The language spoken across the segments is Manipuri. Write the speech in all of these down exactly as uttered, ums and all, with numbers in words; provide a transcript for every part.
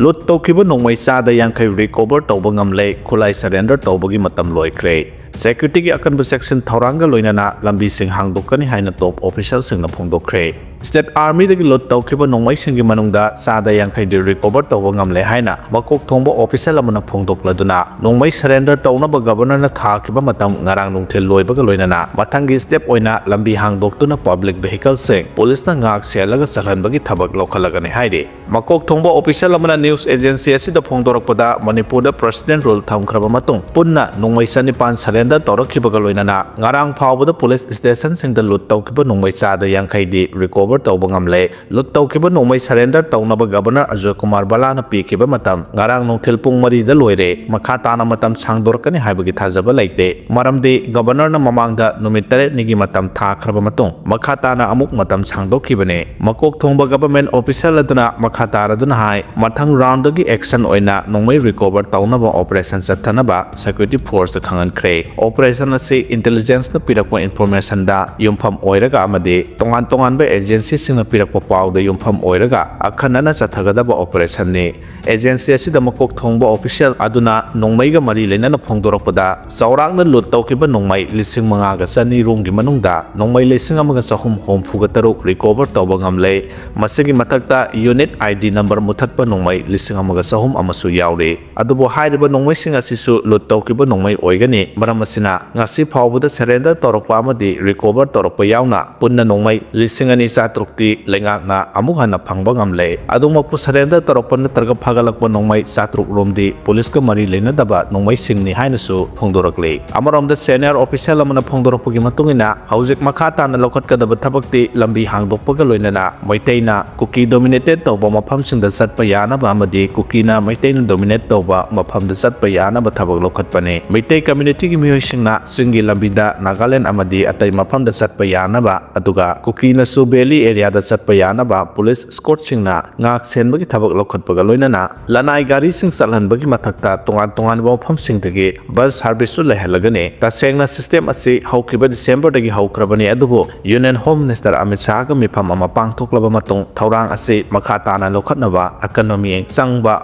ꯂꯨꯠ ꯇꯧꯈꯤꯕ ꯅꯣꯡꯃꯩ ꯆꯥꯗ ꯌꯥꯡꯈꯩ ꯔꯤꯀꯣꯚꯔ ꯇꯧꯕ ꯉꯝꯂꯦ, ꯈꯨꯠꯂꯥꯏ ꯁꯔꯦꯟꯗꯔ ꯇꯧꯕꯒꯤ ꯃꯇꯝ ꯂꯣꯏꯈ꯭ꯔꯦ꯫ ꯁꯦꯀ꯭ꯌꯨꯔꯤꯇꯤꯒꯤ ꯑꯀꯟꯕ ꯆꯦꯛꯁꯤꯟ ꯊꯧꯔꯥꯡꯒ ꯂꯣꯏꯅꯅ ꯂꯝꯕꯤꯁꯤꯡ ꯍꯥꯡꯗꯣꯛꯀꯅꯤ ꯍꯥꯏꯅ ꯇꯣꯞ ꯑꯣꯐꯤꯁꯤꯌꯦꯜꯁꯤꯡꯅ ꯐꯣꯡꯗꯣꯛꯈ꯭ꯔꯦ꯫ ꯁ꯭ꯇꯦꯠ ꯑꯥꯔꯃꯤꯗꯒꯤ ꯂꯨꯠ ꯇꯧꯈꯤꯕ ꯅꯣꯡꯃꯩꯁꯤꯡꯒꯤ ꯃꯅꯨꯡꯗ ꯆꯥꯗ ꯌꯥꯡꯈꯩꯗꯤ ꯔꯤꯀꯣꯚꯔ ꯇꯧꯕ ꯉꯝꯂꯦ ꯍꯥꯏꯅ ꯃꯀꯣꯛ ꯊꯣꯡꯕ ꯑꯣꯐꯤꯁꯤꯌꯦꯜ ꯑꯃꯅ ꯐꯣꯡꯗꯣꯛꯂꯗꯨꯅ, ꯅꯣꯡꯃꯩ ꯁꯔꯦꯟꯗꯔ ꯇꯧꯅꯕ ꯒꯕꯔꯅꯔꯅ ꯊꯥꯈꯤꯕ ꯃꯇꯝ ꯉꯔꯥꯡ ꯅꯨꯡꯊꯤꯜ ꯂꯣꯏꯕꯒ ꯂꯣꯏꯅꯅ ꯃꯊꯪꯒꯤ ꯁ꯭ꯇꯦꯞ ꯑꯣꯏꯅ ꯂꯝꯕꯤ ꯍꯥꯡꯗꯣꯛꯇꯨꯅ ꯄꯕ꯭ꯂꯤꯛ ꯚꯦꯍꯤꯀꯜꯁꯤꯡ ꯄꯨꯂꯤꯁꯅ ꯉꯥꯛ ꯁꯦꯜꯂꯒ ꯆꯠꯍꯟꯕꯒꯤ ꯊꯕꯛ ꯂꯧꯈꯠꯂꯒꯅꯤ ꯍꯥꯏꯔꯤ꯫ ꯃꯀꯣꯛ ꯊꯣꯡꯕ ꯑꯣꯐꯤꯁꯤꯌꯦꯜ ꯑꯃꯅ ꯅ꯭ꯌꯨꯁ ꯑꯦꯖꯦꯟꯁꯤ ꯑꯁꯤꯗ ꯐꯣꯡꯗꯣꯔꯛꯄꯗ, ꯃꯅꯤꯄꯨꯔꯗ ꯄ꯭ꯔꯦꯁꯤꯗꯦꯟꯠ ꯔꯨꯜ ꯊꯝꯈ꯭ꯔꯕ ꯃꯇꯨꯡ ꯄꯨꯟꯅ ꯅꯣꯡꯃꯩ ꯆꯅꯤꯄꯥꯟ ꯁꯔꯦꯟꯗꯔ ꯇꯧꯔꯛꯈꯤꯕꯒ ꯂꯣꯏꯅꯅ ꯉꯔꯥꯡ ꯐꯥꯎꯕꯗ ꯄꯨꯂꯤꯁ ꯁ꯭ꯇꯦꯁꯟꯁꯤꯡꯗ ꯂꯨꯠ ꯇꯧꯈꯤꯕ ꯅꯣꯡꯃꯩ ꯆꯥꯗ ꯌꯥꯡꯈꯩꯗꯤ ꯔꯤꯀꯣꯚꯔ ꯇꯧꯕ ꯉꯝꯂꯦ꯫ ꯂꯨꯠ ꯇꯧꯈꯤꯕ ꯅꯣꯡꯃꯩ ꯁꯔꯦꯟꯗꯔ ꯇꯧꯅꯕ ꯒꯕꯔꯅꯔ ꯑꯖꯣꯏ ꯀꯨꯃꯥꯔ ꯕꯂꯥꯅ ꯄꯤꯈꯤꯕ ꯃꯇꯝ ꯉꯔꯥꯡ ꯅꯨꯡꯊꯤꯜ ꯄꯨꯡ ꯃꯔꯤꯗ ꯂꯣꯏꯔꯦ꯫ ꯃꯈꯥ ꯇꯥꯅ ꯃꯇꯝ ꯁꯥꯡꯗꯣꯔꯛꯀꯅꯤ ꯍꯥꯏꯕꯒꯤ ꯊꯥꯖꯕ ꯂꯩꯇꯦ꯫ ꯃꯔꯝꯗꯤ ꯒꯕꯔꯅꯔꯅ ꯃꯃꯥꯡꯗ ꯅꯨꯃꯤꯠ ꯇꯔꯦꯠꯅꯤꯒꯤ ꯃꯇꯝ ꯊꯥꯈ꯭ꯔꯕ ꯃꯇꯨꯡ ꯃꯈꯥ ꯇꯥꯅ ꯑꯃꯨꯛ ꯃꯇꯝ ꯁꯥꯡꯗꯣꯛꯈꯤꯕꯅꯤ꯫ ꯃꯀꯣꯛ ꯊꯣꯡꯕ ꯒꯕꯔꯃꯦꯟꯠ ꯑꯣꯐꯤꯁꯤꯌꯦꯜ ꯑꯗꯨꯅ ꯃꯈꯥ ꯇꯥꯔꯗꯨꯅ ꯍꯥꯏ, ꯃꯊꯪ ꯔꯥꯎꯟꯗꯒꯤ ꯑꯦꯛꯁꯟ ꯑꯣꯏꯅ ꯅꯣꯡꯃꯩ ꯔꯤꯀꯣꯚꯔ ꯇꯧꯅꯕ ꯑꯣꯄꯔꯦꯁꯟ ꯆꯠꯊꯅꯕ ꯁꯦꯀ꯭ꯌꯨꯔꯤꯇꯤ ꯐꯣꯔꯁꯇ ꯈꯪꯍꯟꯈ꯭ꯔꯦ꯫ ꯑꯣꯄꯔꯦꯁꯟ ꯑꯁꯤ ꯏꯟꯇꯦꯂꯤꯖꯦꯟꯁꯅ ꯄꯤꯔꯛꯄ ꯏꯟꯐꯣꯔꯃꯦꯁꯟꯗ ꯌꯨꯝꯐꯝ ꯑꯣꯏꯔꯒ ꯑꯃꯗꯤ ꯇꯣꯉꯥꯟ ꯇꯣꯉꯥꯟꯕ ꯑꯦꯖꯦꯟꯁꯤꯁꯤꯡꯅ ꯄꯤꯔꯛꯄ ꯄꯥꯎꯗ ꯌꯨꯝꯐꯝ ꯑꯣꯏꯔꯒ ꯑꯈꯟꯅꯅ ꯆꯠꯊꯒꯗꯕ ꯑꯣꯄꯔꯦꯁꯟꯅꯤ꯫ ꯑꯦꯖꯦꯟꯁꯤ ꯑꯁꯤꯗ ꯃꯀꯣꯛ ꯊꯣꯡꯕ ꯑꯣꯐꯤꯁꯤꯌꯦꯜ ꯑꯗꯨꯅ ꯅꯣꯡꯃꯩꯒ ꯃꯔꯤ ꯂꯩꯅꯅ ꯐꯣꯡꯗꯣꯔꯛꯄꯗ, ꯆꯥꯎꯔꯥꯛꯅ ꯂꯨꯠ ꯇꯧꯈꯤꯕ ꯅꯣꯡꯃꯩ ꯂꯤꯁꯤꯡ ꯃꯉꯥꯒ ꯆꯅꯤ ꯔꯣꯝꯒꯤ ꯃꯅꯨꯡꯗ ꯅꯣꯡꯃꯩ ꯂꯤꯁꯤꯡ ꯑꯃꯒ ꯆꯍꯨꯝ ꯍꯨꯝꯐꯨꯒ ꯇꯔꯨꯛ ꯔꯤꯀꯣꯚꯔ ꯇꯧꯕ ꯉꯝꯂꯦ꯫ ꯃꯁꯤꯒꯤ ꯃꯊꯛꯇ ꯌꯨꯅꯤꯠ ꯑꯥꯏ ꯗꯤ ꯅꯝꯕꯔ ꯃꯨꯊꯠꯄ ꯅꯣꯡꯃꯩ ꯂꯤꯁꯤꯡ ꯑꯃꯒ ꯆꯍꯨꯝ ꯑꯃꯁꯨ ꯌꯥꯎꯔꯤ꯫ ꯑꯗꯨꯕꯨ ꯍꯥꯏꯔꯤꯕ ꯅꯣꯡꯃꯩꯁꯤꯡ ꯑꯁꯤꯁꯨ ꯂꯨꯠ ꯇꯧꯈꯤꯕ ꯅꯣꯡꯃꯩ ꯑꯣꯏꯒꯅꯤ꯫ ꯃꯔꯝ ꯑꯁꯤꯅ, ꯉꯁꯤ ꯐꯥꯎꯕꯗ ꯁꯔꯦꯟꯗꯔ ꯇꯧꯔꯛꯄ ꯑꯃꯗꯤ ꯔꯤꯀꯣꯚꯔ ꯇꯧꯔꯛꯄ ꯌꯥꯎꯅ ꯄꯨꯟꯅ ꯅꯣꯡꯃꯩ ꯂꯤꯁꯤꯡ ꯑꯅꯤ ꯆꯥꯇ꯭ꯔꯨꯛꯇꯤ ꯂꯩꯉꯥꯛꯅ ꯑꯃꯨꯛ ꯍꯟꯅ ꯐꯪꯕ ꯉꯝꯂꯦ꯫ ꯑꯗꯨꯃꯛꯄꯨ, ꯁꯔꯦꯟꯗꯔ ꯇꯧꯔꯛꯄ ꯅꯠꯇ꯭ꯔꯒ ꯐꯥꯒꯠꯂꯛꯄ ꯅꯣꯡꯃꯩ ꯆꯥꯇ꯭ꯔꯨꯛ ꯔꯣꯝꯗꯤ ꯄꯨꯂꯤꯁꯀ ꯃꯔꯤ ꯂꯩꯅꯗꯕ ꯅꯣꯡꯃꯩꯁꯤꯡꯅꯤ ꯍꯥꯏꯅꯁꯨ ꯐꯣꯡꯗꯣꯔꯛꯂꯤ꯫ ꯑꯃꯔꯣꯝꯗ, ꯁꯦꯅꯤꯌꯔ ꯑꯣꯐꯤꯁꯤꯌꯦꯜ ꯑꯃꯅ ꯐꯣꯡꯗꯣꯔꯛꯄꯒꯤ ꯃꯇꯨꯡ ꯏꯟꯅ, ꯍꯧꯖꯤꯛ ꯃꯈꯥ ꯇꯥꯅ ꯂꯧꯈꯠꯀꯗꯕ ꯊꯕꯛꯇꯤ ꯂꯝꯕꯤ ꯍꯥꯡꯗꯣꯛꯄꯒ ꯂꯣꯏꯅꯅ ꯃꯩꯇꯩꯅ ꯀꯨꯀꯤ ꯗꯣꯃꯤꯅꯦꯇꯦꯗ ꯇꯧꯕ ꯃꯐꯝꯁꯤꯡꯗ ꯆꯠꯄ ꯌꯥꯅꯕ ꯑꯃꯗꯤ ꯀꯨꯀꯤꯅ ꯃꯩꯇꯩꯅ ꯗꯣꯃꯤꯅꯦꯠ ꯇꯧꯕ ꯃꯐꯝꯗ ꯆꯠꯄ ꯌꯥꯅꯕ ꯊꯕꯛ ꯂꯧꯈꯠꯄꯅꯤ꯫ ꯃꯩꯇꯩ ꯀꯝꯃ꯭ꯌꯨꯅꯤꯇꯤꯒꯤ ꯃꯤꯑꯣꯏꯁꯤꯡꯅ ꯆꯤꯡꯒꯤ ꯂꯝꯕꯤꯗ ꯅꯥꯒꯥꯂꯦꯟꯗ ꯑꯃꯗꯤ ꯑꯇꯩ ꯃꯐꯝꯗ ꯆꯠꯄ ꯌꯥꯅꯕ, ꯑꯗꯨꯒ ꯀꯨꯀꯤꯅꯁꯨ ꯚꯦꯂꯤ ꯑꯦꯔꯤꯌꯥꯗ ꯆꯠꯄ ꯌꯥꯅꯕ ꯄꯨꯂꯤꯁ ꯁ꯭ꯀꯣꯠꯁꯤꯡꯅ ꯉꯥꯛ ꯁꯦꯟꯕꯒꯤ ꯊꯕꯛ ꯂꯧꯈꯠꯄꯒ ꯂꯣꯏꯅꯅ ꯂꯅꯥꯏ ꯒꯥꯔꯤꯁꯤꯡ ꯆꯠꯍꯟꯕꯒꯤ ꯃꯊꯛꯇ ꯇꯣꯉꯥꯟ ꯇꯣꯉꯥꯟꯕ ꯃꯐꯝꯁꯤꯡꯗꯒꯤ ꯕꯁ ꯁꯥꯔꯚꯤꯁꯁꯨ ꯂꯩꯍꯜꯂꯒꯅꯤ꯫ ꯇꯁꯦꯡꯅ ꯁꯤꯁꯇꯦꯝ ꯑꯁꯤ ꯍꯧꯈꯤꯕ ꯗꯤꯁꯦꯝꯕꯔꯗꯒꯤ ꯍꯧꯈ꯭ꯔꯕꯅꯤ, ꯑꯗꯨꯕꯨ ꯌꯨꯅꯤꯌꯟ ꯍꯣꯝ ꯃꯤꯅꯤꯁꯇꯔ ꯑꯃꯤꯠ ꯁꯥꯍꯒ ꯃꯤꯐꯝ ꯑꯃ ꯄꯥꯡꯊꯣꯛꯂꯕ ꯃꯇꯨꯡ ꯊꯧꯔꯥꯡ ꯑꯁꯤ ꯃꯈꯥ ꯇꯥꯅ ꯂꯧꯈꯠꯅꯕ ꯑꯀꯟꯕ ꯃꯤꯠꯌꯦꯡ ꯆꯪꯕ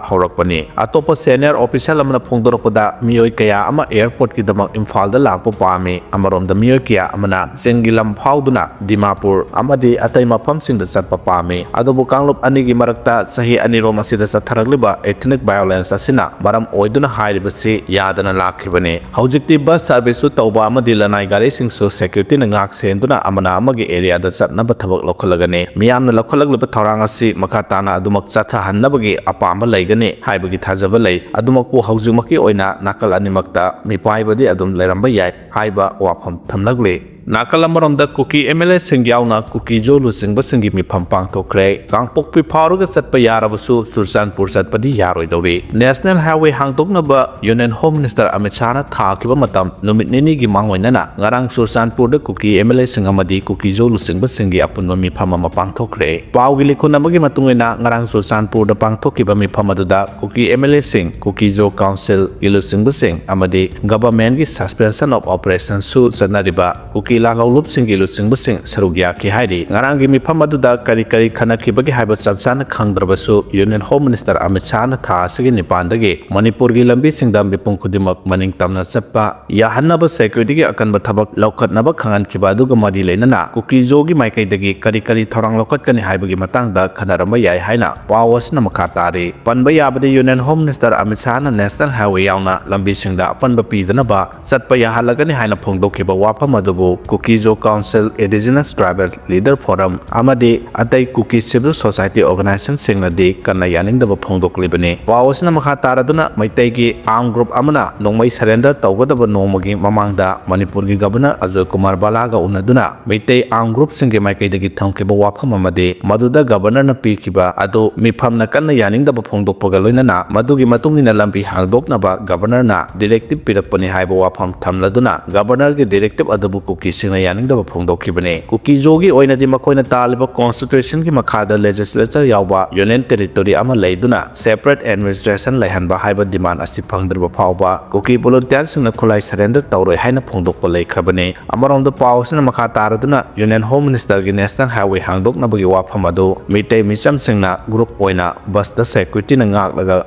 ꯍꯧꯔꯛꯄꯅꯤ꯫ ꯑꯇꯣꯞꯄ ꯁꯦꯅꯤꯌꯔ ꯑꯣꯐꯤꯁꯤꯌꯦꯜ ꯑꯃꯅ ꯐꯣꯡꯗꯣꯔꯛꯄꯗ, ꯃꯤꯑꯣꯏ ꯀꯌꯥ ꯑꯃ ꯑꯦꯌꯔꯄꯣꯔꯠꯀꯤꯗꯃꯛ ꯏꯝꯐꯥꯜꯗ ꯂꯥꯛꯄ ꯄꯥꯝꯃꯤ꯫ ꯑꯃꯔꯣꯝꯗ, ꯃꯤꯑꯣꯏ ꯀꯌꯥ ꯑꯃꯅ ꯆꯤꯡꯒꯤ ꯂꯝ ꯐꯥꯎꯗꯨꯅ ꯗꯤꯃꯥꯄꯨꯔ ꯑꯃꯗꯤ ꯑꯇꯩ ꯃꯐꯝꯁꯤꯡꯗ ꯆꯠꯄ ꯄꯥꯝꯃꯤ꯫ ꯑꯗꯨꯕꯨ ꯀꯥꯡꯂꯨꯞ ꯑꯅꯤꯒꯤ ꯃꯔꯛꯇ ꯆꯍꯤ ꯑꯅꯤꯔꯣꯝ ꯑꯁꯤꯗ ꯆꯠꯊꯔꯛꯂꯤꯕ ethnic violence ꯑꯁꯤꯅ ꯃꯔꯝ ꯑꯣꯏꯗꯨꯅ ꯍꯥꯏꯔꯤꯕꯁꯤ ꯌꯥꯗꯅ ꯂꯥꯛꯈꯤꯕꯅꯤ꯫ ꯍꯧꯖꯤꯛꯇꯤ ꯕꯁ ꯁꯥꯔꯚꯤꯁꯁꯨ ꯇꯧꯕ ꯑꯃꯗꯤ ꯂꯅꯥꯏ ꯒꯥꯔꯤꯁꯤꯡꯁꯨ ꯁꯦꯀ꯭ꯌꯨꯔꯤꯇꯤꯅ ꯉꯥꯛ ꯁꯦꯟꯗꯨꯅ ꯑꯃꯅ ꯑꯃꯒꯤ ꯑꯦꯔꯤꯌꯥꯗ ꯆꯠꯅꯕ ꯊꯕꯛ ꯂꯧꯈꯠꯂꯒꯅꯤ꯫ ꯃꯤꯌꯥꯝꯅ ꯂꯧꯈꯠꯂꯛꯂꯤꯕ ꯊꯧꯔꯥꯡ ꯑꯁꯤ ꯃꯈꯥ ꯇꯥꯅ ꯑꯗꯨꯃꯛ ꯆꯠꯊꯍꯟꯅꯕꯒꯤ ꯑꯄꯥꯝꯕ ꯂꯩꯒꯅꯤ ꯍꯥꯏꯕꯒꯤ ꯊꯥꯖꯕ ꯂꯩ꯫ ꯑꯗꯨꯃꯛꯄꯨ ꯍꯧꯖꯤꯛꯃꯛꯀꯤ ꯑꯣꯏꯅ ꯅꯥꯀꯜ ꯑꯅꯤꯃꯛꯇ ꯃꯤꯄꯥꯏꯕꯗꯤ ꯑꯗꯨꯝ ꯂꯩꯔꯝꯕ ꯌꯥꯏ ꯍꯥꯏꯕ ꯋꯥꯐꯝ ꯊꯝꯂꯛꯂꯤ꯫ ꯅꯥꯀꯜ ꯑꯃꯔꯣꯝꯗ ꯀꯨꯀꯤ MLAꯁꯤꯡ ꯌꯥꯎꯅ ꯀꯨꯀꯤꯖꯣ ꯂꯨꯆꯤꯡꯕꯁꯤꯡꯒꯤ ꯃꯤꯐꯝ ꯄꯥꯡꯊꯣꯛꯈ꯭ꯔꯦ꯫ ꯀꯥꯡꯄꯣꯛꯄꯤ ꯐꯥꯎꯔꯒ ꯆꯠꯄ ꯌꯥꯔꯕꯁꯨ ꯆꯨꯔꯆꯥꯟꯄꯨꯔ ꯆꯠꯄꯗꯤ ꯌꯥꯔꯣꯏꯗꯧꯔꯤ꯫ ꯅꯦꯁꯅꯦꯜ ꯍꯥꯏꯋꯦ ꯍꯥꯡꯗꯣꯛꯅꯕ ꯌꯨꯅꯤꯌꯟ ꯍꯣꯝ ꯃꯤꯅꯤꯁꯇꯔ ꯑꯃꯤꯠ ꯁꯥꯍꯅ ꯊꯥꯈꯤꯕ ꯃꯇꯝ ꯅꯨꯃꯤꯠ ꯅꯤꯅꯤꯒꯤ ꯃꯥꯡꯑꯣꯏꯅꯅ ꯉꯔꯥꯡ ꯆꯨꯔꯆꯥꯟꯄꯨꯔꯗ ꯀꯨꯀꯤ MLAꯁꯤꯡ ꯑꯃꯗꯤ ꯀꯨꯀꯤꯖꯣ ꯂꯨꯆꯤꯡꯕꯁꯤꯡꯒꯤ ꯑꯄꯨꯟꯕ ꯃꯤꯐꯝ ꯑꯃ ꯄꯥꯡꯊꯣꯛꯈ꯭ꯔꯦ꯫ ꯄꯥꯎꯒꯤ ꯂꯤꯈꯨꯟ ꯑꯃꯒꯤ ꯃꯇꯨꯡ ꯏꯟꯅ, ꯉꯔꯥꯡ ꯆꯨꯔꯆꯥꯟꯄꯨꯔꯗ ꯄꯥꯡꯊꯣꯛꯈꯤꯕ ꯃꯤꯐꯝ ꯑꯗꯨꯗ ꯀꯨꯀꯤ MLAꯁꯤꯡ, ꯀꯨꯀꯤꯖꯣ ꯀꯥꯎꯟꯁꯤꯜꯒꯤ ꯂꯨꯆꯤꯡꯕꯁꯤꯡ ꯑꯃꯗꯤ ꯒꯚꯔꯟꯃꯦꯟꯠꯀꯤ suspension of operationꯁꯨ ꯆꯠꯅꯔꯤꯕ ꯀꯨꯀꯤ ꯂꯥꯜꯍꯧꯂꯨꯞꯁꯤꯡꯒꯤ ꯂꯨꯆꯤꯡꯕꯁꯤꯡ ꯁꯔꯨꯛ ꯌꯥꯈꯤ ꯍꯥꯏꯔꯤ꯫ ꯉꯔꯥꯡꯒꯤ ꯃꯤꯐꯝ ꯑꯗꯨꯗ ꯀꯔꯤ ꯀꯔꯤ ꯈꯟꯅꯈꯤꯕꯒꯦ ꯍꯥꯏꯕ ꯆꯞ ꯆꯥꯅ ꯈꯪꯗ꯭ꯔꯕꯁꯨ, ꯌꯨꯅꯤꯌꯟ ꯍꯣꯝ ꯃꯤꯅꯤꯁꯇꯔ ꯑꯃꯤꯠ ꯁꯥꯍꯅ ꯊꯥ ꯑꯁꯤꯒꯤ ꯅꯤꯄꯥꯟꯗꯒꯤ ꯃꯅꯤꯄꯨꯔꯒꯤ ꯂꯝꯕꯤꯁꯤꯡꯗ ꯃꯤꯄꯨꯝ ꯈꯨꯗꯤꯡꯃꯛ ꯃꯅꯤꯡ ꯇꯝꯅ ꯆꯠꯄ ꯌꯥꯍꯟꯅꯕ ꯁꯦꯀ꯭ꯌꯨꯔꯤꯇꯤꯒꯤ ꯑꯀꯟꯕ ꯊꯕꯛ ꯂꯧꯈꯠꯅꯕ ꯈꯪꯍꯟꯈꯤꯕ ꯑꯗꯨꯒ ꯃꯔꯤ ꯂꯩꯅꯅ ꯀꯨꯀꯤꯖꯣꯒꯤ ꯃꯥꯏꯀꯩꯗꯒꯤ ꯀꯔꯤ ꯀꯔꯤ ꯊꯧꯔꯥꯡ ꯂꯧꯈꯠꯀꯅꯤ ꯍꯥꯏꯕꯒꯤ ꯃꯇꯥꯡꯗ ꯈꯟꯅꯔꯝꯕ ꯌꯥꯏ ꯍꯥꯏꯅ ꯄꯥꯎ ꯑꯁꯤꯅ ꯃꯈꯥ ꯇꯥꯔꯤ꯫ ꯄꯟꯕ ꯌꯥꯕꯗꯤ, ꯌꯨꯅꯤꯌꯟ ꯍꯣꯝ ꯃꯤꯅꯤꯁꯇꯔ ꯑꯃꯤꯠ ꯁꯥꯍꯅ ꯅꯦꯁꯅꯦꯜ ꯍꯥꯏꯋꯦ ꯌꯥꯎꯅ ꯂꯝꯕꯤꯁꯤꯡꯗ ꯑꯄꯟꯕ ꯄꯤꯗꯅꯕ ꯆꯠꯄ ꯌꯥꯍꯜꯂꯒꯅꯤ ꯍꯥꯏꯅ ꯐꯣꯡꯗꯣꯛꯈꯤꯕ ꯋꯥꯐꯝ ꯑꯗꯨꯕꯨ Kuki Zo council, indigenous tribal leader forum ꯑꯃꯗꯤ ꯑꯇꯩ ꯀꯨꯀꯤ ꯁꯤꯚꯤꯜ ꯁꯣꯁꯥꯏꯇꯤ ꯑꯣꯔꯒꯅꯥꯏꯖꯦꯁꯟꯁꯤꯡꯅꯗꯤ ꯀꯟꯅ ꯌꯥꯅꯤꯡꯗꯕ ꯐꯣꯡꯗꯣꯛꯂꯤꯕꯅꯤ꯫ ꯄꯥꯎ ꯑꯁꯤꯅ ꯃꯈꯥ ꯇꯥꯔꯗꯨꯅ, ꯃꯩꯇꯩꯒꯤ armed group ꯑꯃꯅ ꯅꯣꯡꯃꯩ surrender ꯇꯧꯒꯗꯕ ꯅꯣꯡꯃꯒꯤ ꯃꯃꯥꯡꯗ ꯃꯅꯤꯄꯨꯔꯒꯤ ꯒꯚꯔꯅꯔ ꯑꯖꯣꯏ ꯀꯨꯃꯥꯔ ꯕꯂꯥꯒ ꯎꯅꯗꯨꯅ ꯃꯩꯇꯩ armed groupꯁꯤꯡꯒꯤ ꯃꯥꯏꯀꯩꯗꯒꯤ ꯊꯝꯈꯤꯕ ꯋꯥꯐꯝ ꯑꯃꯗꯤ ꯃꯗꯨꯗ ꯒꯚꯔꯅꯔꯅ ꯄꯤꯈꯤꯕ ꯑꯗꯨ ꯃꯤꯐꯝꯅ ꯀꯟꯅ ꯌꯥꯅꯤꯡꯗꯕ ꯐꯣꯡꯗꯣꯛꯄꯒ ꯂꯣꯏꯅꯅ ꯃꯗꯨꯒꯤ ꯃꯇꯨꯡ ꯏꯟꯅ ꯂꯝꯕꯤ ꯍꯥꯡꯗꯣꯛꯅꯕ ꯒꯚꯔꯅꯔꯅ directive ꯄꯤꯔꯛꯄꯅꯤ ꯍꯥꯏꯕ ꯋꯥꯐꯝ ꯊꯝꯂꯗꯨꯅ, ꯒꯚꯔꯅꯔꯒꯤ directive ꯑꯗꯨꯕꯨ ꯀꯨꯀꯤ ꯁꯤꯡꯅ ꯌꯥꯅꯤꯡꯗꯕ ꯐꯣꯡꯗꯣꯛꯈꯤꯕꯅꯤ꯫ ꯀꯨꯀꯤꯖꯣꯒꯤ ꯑꯣꯏꯅꯗꯤ ꯃꯈꯣꯏꯅ ꯇꯥꯜꯂꯤꯕ constitution ꯒꯤ ꯃꯈꯥꯗ legislature ꯌꯥꯎꯕ union territory ꯑꯃ ꯂꯩꯗꯨꯅ separate administration ꯂꯩꯍꯟꯕ ꯍꯥꯏꯕ demand ꯑꯁꯤ ꯐꯪꯗ꯭ꯔꯤꯕ ꯐꯥꯎꯕ ꯀꯨꯀꯤ volunteer ꯁꯤꯡꯅ ꯈꯨꯠꯂꯥꯏ surrender ꯇꯧꯔꯣꯏ ꯍꯥꯏꯅ ꯐꯣꯡꯗꯣꯛꯄ ꯂꯩꯈ꯭ꯔꯕꯅꯤ꯫ ꯑꯃꯔꯣꯝꯗ ꯄꯥꯎ ꯑꯁꯤꯅ ꯃꯈꯥ ꯇꯥꯔꯗꯨꯅ Union Home Minister ꯒꯤ national highway ꯍꯥꯡꯗꯣꯛꯅꯕꯒꯤ ꯋꯥꯐꯝ ꯑꯗꯨ ꯃꯤꯇꯩ ꯃꯤꯆꯝꯁꯤꯡꯅ group ꯑꯣꯏꯅ bus ꯇ security ꯅ ꯉꯥꯛꯂꯒ